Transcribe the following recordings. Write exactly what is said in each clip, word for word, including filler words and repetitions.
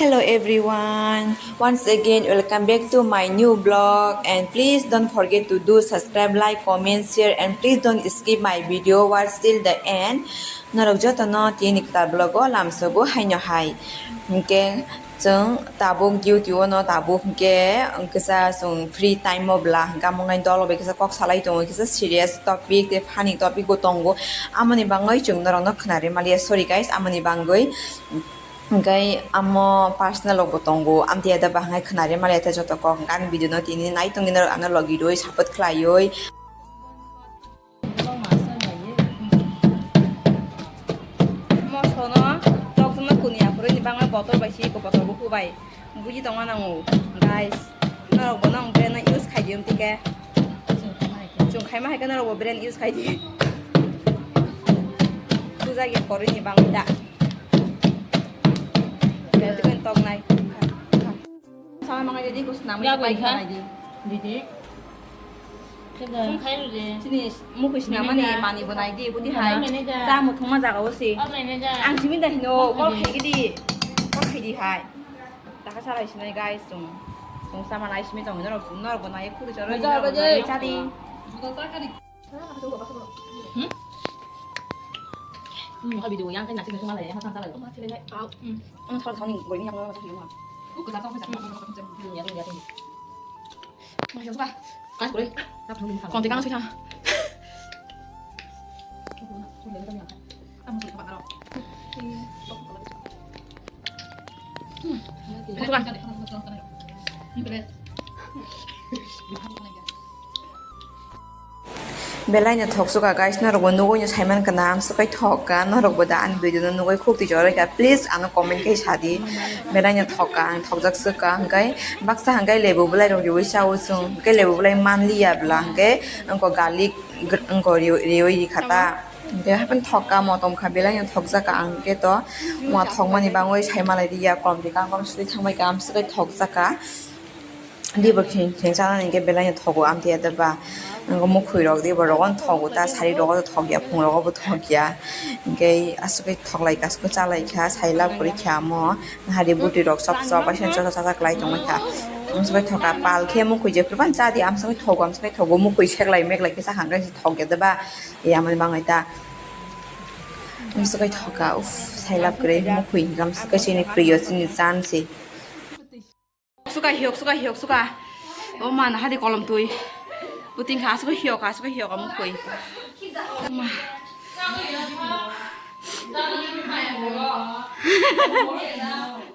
Hello everyone, once again welcome back to my new vlog, and please don't forget to do subscribe, like, comment, share, and please don't skip my video, watch till the end. Norok jotono tini kwtal vlog o lamsogo haino hai. Hwnkhe chwng tabuk duty o no tabuk hwnkhe kisa chwng free time o bwla hwnkhe amo ngai dolo bai kisa kok salai tongo, kisa serious topic tei funny topic bo tongo, amoni bangwi chwng norokno khwnari maliya, sorry guys, amoni bangwi. Hwnkhe amo personal rokbo tongo, amtwi ada bahai khwnari maliya tei joto kok hwnkhe ani video no tini nai tongwi norok ano logi rwi support khlaiwi. Moso no tokjwkno kuni aphuru ni bangma botol bai si eko botol bo hubai buji tongma nango guys, norok bo nang brand no use khai di wngtike. Chwng khaima hai khe norok bo brand use khai di. Puja gi korwi ni bangwi da. Belai tok nai. Sama mangai di, kus nama Ya, pai bai, ha? Nai di. Didi. Chini mukui sinamani mani bo nai di, budi hai. Manager. Cha muthungma jaga o si. Oh, manager. Ang simi da hino, call khai di. Call khai di hai. Taka salai sinai guys, chung. Chung sama nai simi tong norok, norok bo nai khuri choro. Manager, norok bo nai manager. Cha di. Hmm? Hmm, ha video yang kan nasi nasi malai, ha kan salai. Ang thal thal ni goi ni yang nasi ni ma. Ku ka ta ko sa. Ya ya ya. Nasi suka. Kan kure. Konti kan suka. Suka. Belai no thok suka guys, norok bo nugui no saiman kana, amswk kai thok ka, norok bo da ani video no nugui khuk twi joroi ka, please ano comment kai sa di. Belai no thok ka, ang thok jak swk ka, hwnkhe baksa hwnkhe lebu belai rok riui cha o chwng, hwnkhe lebu belai man liya bwla, hwnkhe wngko garlic, wngko riui, riui ri kha ta, hwnkhe haphano thok ka, motom kha, belai no thok jak ka, ang hwnkhe to ma thok mani bangwi sai malai ri ya, kom ri ka, kom suri thang bai ka, amswk kai thok jak ka. Di bo kheng kheng chana hwnkhe belai no thogo amtwi ya da ba. Wngkha mukhwi rok di bo rogo no thogo ta, sari rogo thok ya, phung rogo bo thok ya. Hwnkhe aswk khe thok lai kha, aswk khe cha lai kha, sai lab kwrwi kha amo. Hari bwtwi rok chop chop bai se chosa chosa kwlai tongwi kha. Amswk khe thok kha, pal khe mukhwi jephru phano cha di, amswk khe thogo, amswk khe thogo, mukhwi sek lai mek lai khe cha kha hwnkhe thok ya da ba. Yamani bangwi ta. Amswk khe thok kha, uff, sai lab kwrwi mukhwi hwnkhe amswk khe chini priyo, chini chan se. Suka hiok, suka hiok, suka. O ma, naha di kolom twi. Puting kha, suka hiok, suka hiok, amu koi. Ma.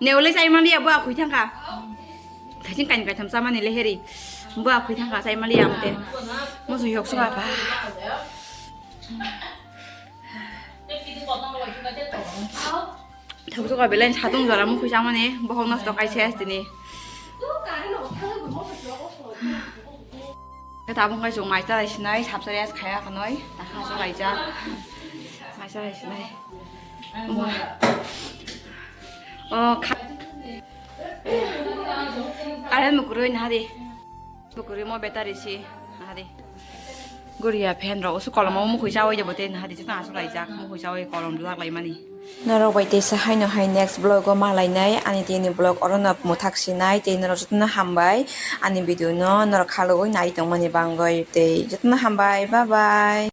Neulai sai mali ya, bo akhui thang kha. Thajin kain kaitham sa mani le heri. Bo akhui thang kha, sai mali ya mate. Mo su hiok suka ba. Thok suka belai satung jora mukhwi chamani bohok nosto kaisa tini. Tabuk kai chwng mai chalai sinai, sapsari as khaya khanoi, takha chwng kaijak. Mai chalai sinai. O kha. Current mukurui nahadi. Mukurui mo battery si nahadi. Guriya fan rok usu kolom o mukhwi chawi jabo te nahadi chwng aswk laijak mukhwi chawi kolom rwlak laimani. Norok bai teisa haino hai next vlog o ma lainai ani tini vlog oro no mwthak sinai tei norok jotono hambai ani video no norok khalogwi nai tongmani bangwi tei jotono hambai bye bye.